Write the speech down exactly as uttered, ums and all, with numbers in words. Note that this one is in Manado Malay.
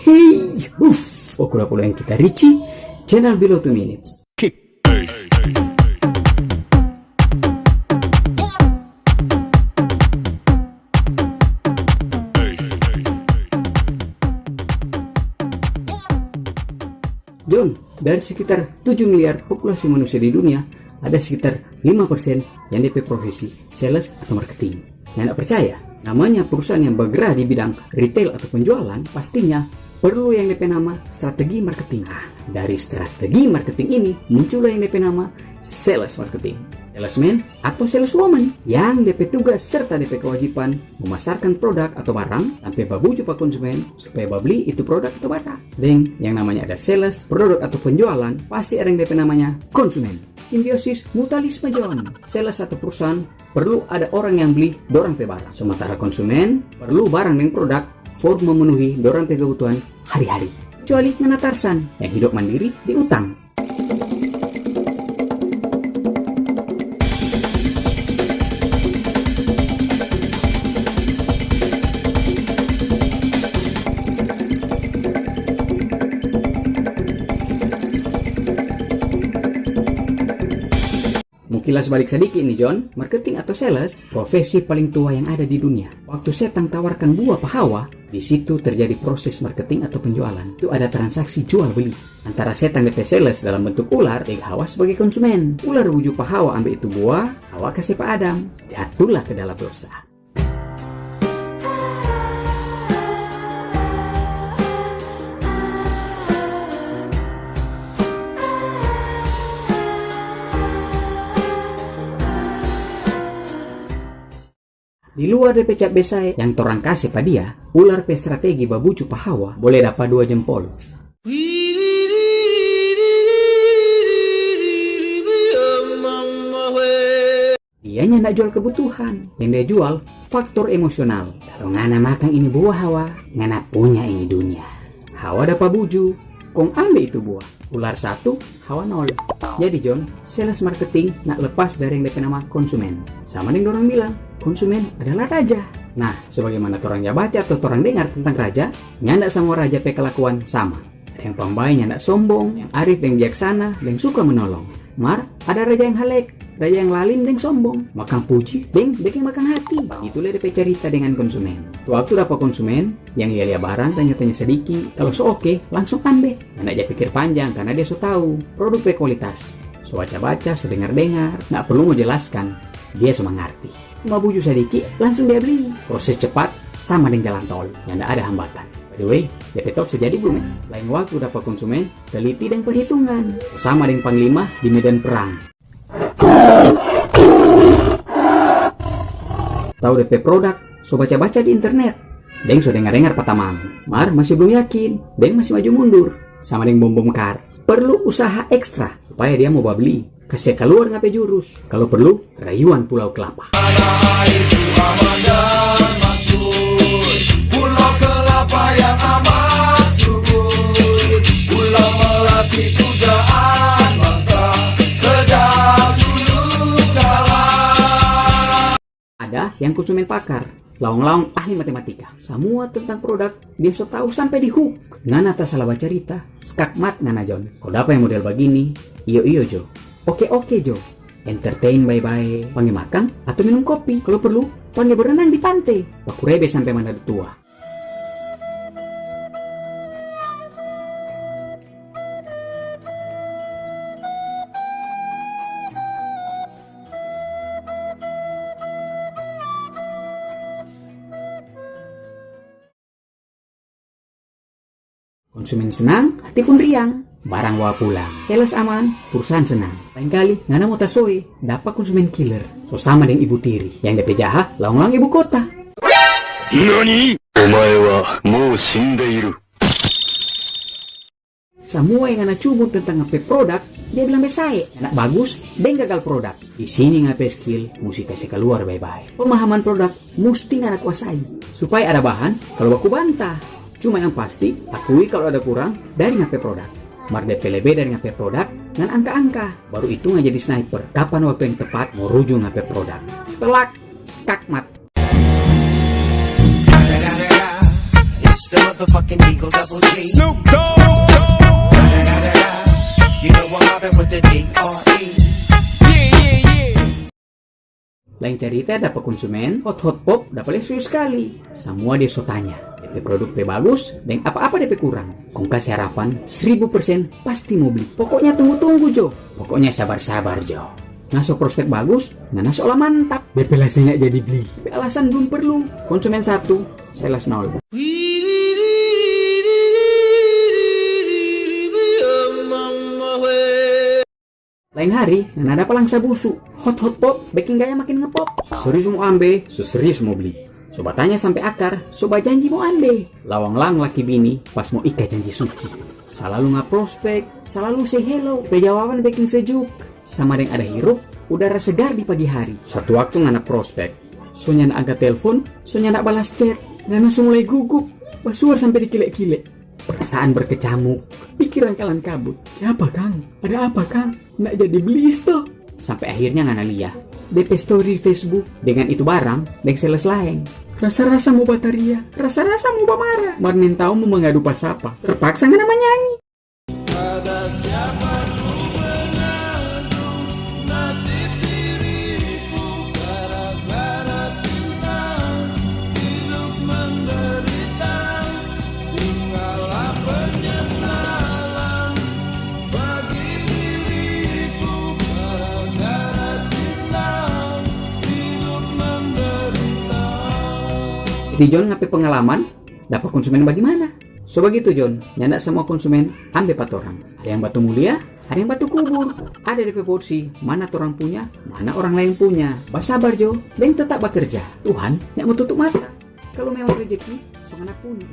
Hey, uff, aku dapa yang kita Richie, channel below two minutes. Kick. John, dari sekitar tujuh miliar populasi manusia di dunia, ada sekitar lima persen yang depe profesi sales atau marketing. Nyanda percaya? Namanya perusahaan yang bergerak di bidang retail atau penjualan, pastinya perlu yang depe nama strategi marketing. Nah, dari strategi marketing ini muncullah yang depe nama sales marketing. Salesman atau saleswoman yang depe tugas serta depe kewajiban memasarkan produk atau barang sampe babuju pa konsumen supaya babli itu produk atau barang. Deng yang namanya ada sales, produk atau penjualan, pasti ada yang depe namanya konsumen. Simbiosis mutualisme, John. Sales satu perusahaan perlu ada orang yang bli dorang pe barang. Sementara konsumen perlu barang deng produk for memenuhi dorang pe kebutuhan hari-hari. Kecuali ngana Tarsan yang hidup mandiri di utang. Mo kilas balik sadiki ni, John, marketing atau sales, profesi paling tua yang ada di dunia. Waktu setang tawarkan bua pa Hawa, di situ terjadi proses marketing atau penjualan. Itu ada transaksi jual beli antara setang depe sales dalam bentuk ular deng Hawa sebagai konsumen. Ular buju pa Hawa ambe itu bua, Hawa kase pa Adam. Jatuhlah ke dalam dosa. Di luar depe cap besae yang torang kase pa dia, ular pe strategi babucu pa Hawa bole dapa dua jempol. Dia nyanda jual kebutuhan, yang dia jual faktor emosional. Kalu ngana makang ini bua Hawa, ngana punya ini dunia. Hawa dapa buju, kong ambe itu bua. Ular satu, Hawa nol. Jadi John, sales marketing nak lepas dari yang depe nama konsumen. Sama deng dorang bilang, konsumen adalah raja. Nah, sebagaimana torang ja baca atau torang dengar tentang raja, nyanda samua raja pe kelakuan sama. Ada yang pambae nyanda sombong, yang arif deng bijaksana, deng suka menolong. Mar, ada raja yang halek, raja yang lalim deng sombong, makang puji deng beking makang hati. Itulah depe cerita dengan konsumen. Tu waktu dapa konsumen, yang lia-lia barang tanya-tanya sadiki, kalu so oke, langsung ambe. Nyanda ja pikir panjang karna dia so tau produk pe kualitas. So baca-baca, so dengar-dengar, nda perlu mo jelaskan, dia so mangarti. Cuma buju sadiki, langsung dia bli. Proses cepat, sama deng jalan tol, nyanda ada hambatan. By the way, depe tol so jadi blum, eh? Lain waktu dapa konsumen, teliti deng perhitungan. Sama deng panglima di medan perang. Tau depe produk, so baca-baca di internet. Deng so dengar-dengar pa tamang. Mar masih blum yakin, deng masih maju mundur. Sama deng bom-bom kar. Perlu usaha ekstra supaya dia mo babli. Kase kaluar ngana pe jurus. Kalu perlu, rayuan Pulau Kelapa. Pulau Kelapa yang amat subur, Pulau Melati pujaan bangsa sejak dulu kala. Ada yang konsumen pakar, laong-laong ahli matematika. Samua tentang produk dia so tau sampe di hook. Ngana ta sala bacarita, skakmat ngana John. Kalu dapa yang model bagini, iyo-iyo jo. Oke-oke jo. Entertain bae-bae, pangge makang atau minum kopi. Kalu perlu, pangge berenang di pante. Baku rebe sampe manado tua. Konsumen senang, hati pun riang. Barang bawa pulang. Sales aman, perusahaan senang. Lain kali, ngana mo tasoe, dapa konsumen killer. So sama deng ibu tiri, yang depe jaha, laong-laong ibu kota. Nani? Omae wa mou shindeiru. Samua yang ngana cubu tentang ngana pe produk, dia bilang besae, nyanda bagus, deng gagal produk. Di sini ngana pe skill musti kase kaluar bae-bae. Pemahaman produk musti ngana kuasai, supaya ada bahan kalu baku banta. Cuma yang pasti, akui kalu ada kurang dari ngana pe produk. Mar depe lebe dari ngana pe produk, ngana angka-angka. Baru itu ngana jadi sniper. Kapan waktu yang tepat mo ruju ngana pe produk? Telak, skakmat. Motherfucking Eagle Double G. Snoop Dogg. You know I'm mobbing with the D R E. Lain carita dapa konsumen, Hot Hot Pop dapa lespon skali. Samua dia so tanya, depe produk pe bagus, deng apa-apa depe kurang. Kong kase harapan, seribu persen pasti mo bli. Pokoknya tunggu-tunggu jo, pokoknya sabar-sabar jo. Ngana so prospek bagus, ngana so olah mantap. Depe lase nya jadi bli. Depe alasan belum perlu. Konsumen satu, sales nol. Lain hari, ngana dapa langsa busu. Hot Hot Pop beking gaya makin ngepop. So serius mo ambe, so serius mo bli. So batanya sampe akar, so bajanji mo ambe. Lawang lang laki bini, pas mo ika janji suci. Salalu ngana prospek, salalu say hello, pe jawaban beking sejuk. Sama deng ada hirup, udara segar di pagi hari. Satu waktu ngana prospek, so nyanda angka telpon, so nyanda balas chat. Ngana so mulai gugup, basuar sampe di kile-kile. Perasaan berkecamuk, pikiran kalang kabut. Kiapa kang? Ada apa kang? Nda jadi bli sto. Sampe akhirnya ngana lia depe story Facebook dengan itu barang deng sales laeng. Rasa-rasa mo bataria, rasa-rasa mo bamara, mar nintau mo mangadu pa sapa. Terpaksa ngana manyanyi. Pada siapa ku mengadu, nasib diriku gara-gara cinta hidup menderita. Tinggallah penyesalan bagi diriku gara-gara cinta hidup menderita. Jadi John, ngana pe pengalaman dapa konsumen bagimana? So bagitu John, nyanda samua konsumen ambe pa torang. Ada yang batu mulia, ada yang batu kubur. Ada depe porsi, mana torang punya, mana orang laeng punya. Basabar jo, deng tetap bakerja. Tuhan nyanda mo tutup mata. Kalu memang rejeki, so ngana punya.